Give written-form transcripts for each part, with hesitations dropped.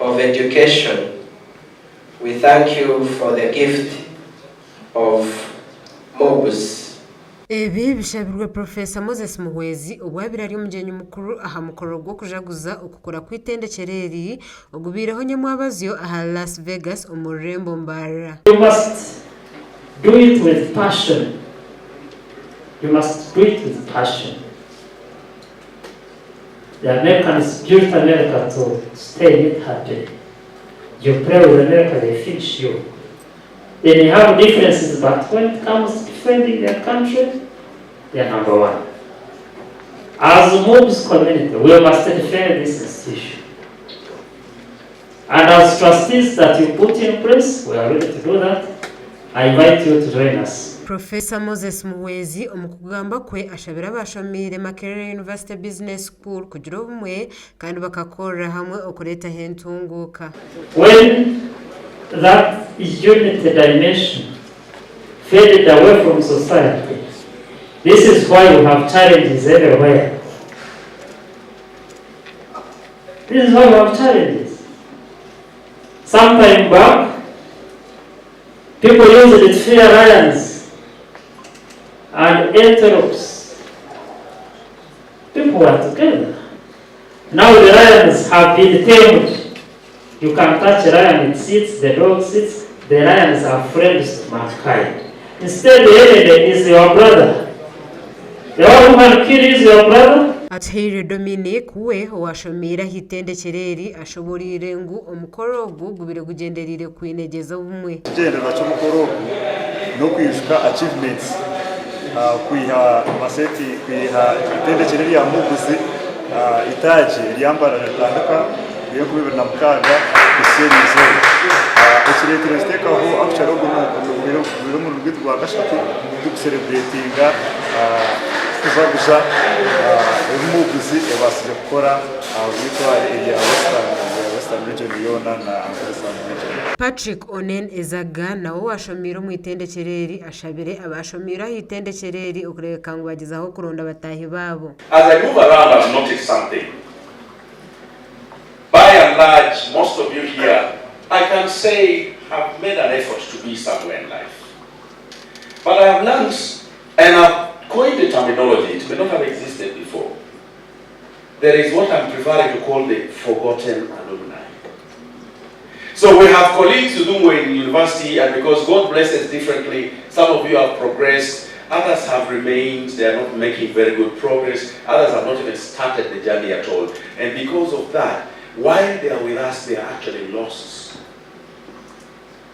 of Education, we thank you for the gift of MUBS. Ebi bishabirwe Professor Moses Muhwezi obu abaire ari omugyenyi mukuru aha mukoro gw'okujaguza okukura kw'eitendekyero eri ogubaireho nyamwabazyo aha Las Vegas omu rurembo Mbarara. You must do it with passion, you must do it with passion. The Americans built America to stay it happy. You play with America, they finish you. They may have differences, but when it comes to defending their country, they are number one. As MUBS community, we must defend this institution. And as trustees that you put in place, we are ready to do that. I invite you to join us. Professor Moses Muhwezi omu kugamba kwe ashabire abaashomiire Makerere University Business School kugira obumwe kandi bakakorera hamwe okureetaho entunguuka. When that unity dimension faded away from society, this is why we have challenges everywhere. This is why we have challenges. Some time back, people used it fear lions and antelopes. People were together. Now the lions have been tamed. You can touch a lion, it sits, the dog sits. The lions are friends to mankind. Instead, the enemy is your brother. The one who can kill is your brother. Atuhaire Dominic we owashomiire aha itendekyero eri ashoboreire ngu omukoro ogu gubaire gugyendereire kwinegyeza obumwe. Ekigyendererwa ky'omukoro ogu n'okwijuka achievements kwiha maseti kwiha itendekyero erya Muguzi itaagi erya Mbarara ritandika omu 2006 kuhitsya eri izooba. Ekireetire kiteekaho actually ogu gubaire omurimo gwaitu gwa kashatu turikusereburetinga tukujaguza ebi Muguzi ebaasize kukora ahabw'eitware erya Western Region yoona na Ankole Sub Region. Patrick Onen Ezaga nawe owashomiire omu itendekyero eri ashabire abaashomiire aha itendekyero eri okureebeka ngu bagyezaho kuronda bataahi baabo. As I move around I've noticed something. By and large most of you here I can say have made an effort to be somewhere in life. But I have learnt and I've coined a terminology, it may not have existed before. There is what I'm preferring to call the forgotten alumni. So we have colleagues with whom we're in university, and because God blesses differently, some of you have progressed, others have remained, they are not making very good progress, others have not even started the journey at all. And because of that, while they are with us, they are actually lost.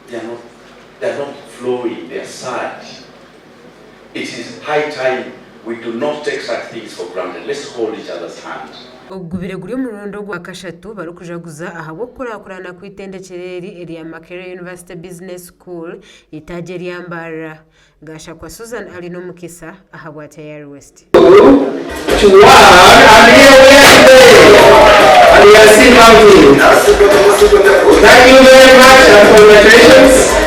They are not, they are not flowing, they are sad. It is high time we do not take such things for granted. Let's hold each other's hand. Ogu gubaire guri omurundi ogwa kashatu barikujaguza ahabw'okukurakurana kw'eitendekyero eri erya Makerere University Business School eitaagi erya Mbarara. Gashakwa Susan Alinomukisa ahabwa Tayari West. To one and here we are today and we are still counting. Thank you very much and congratulations.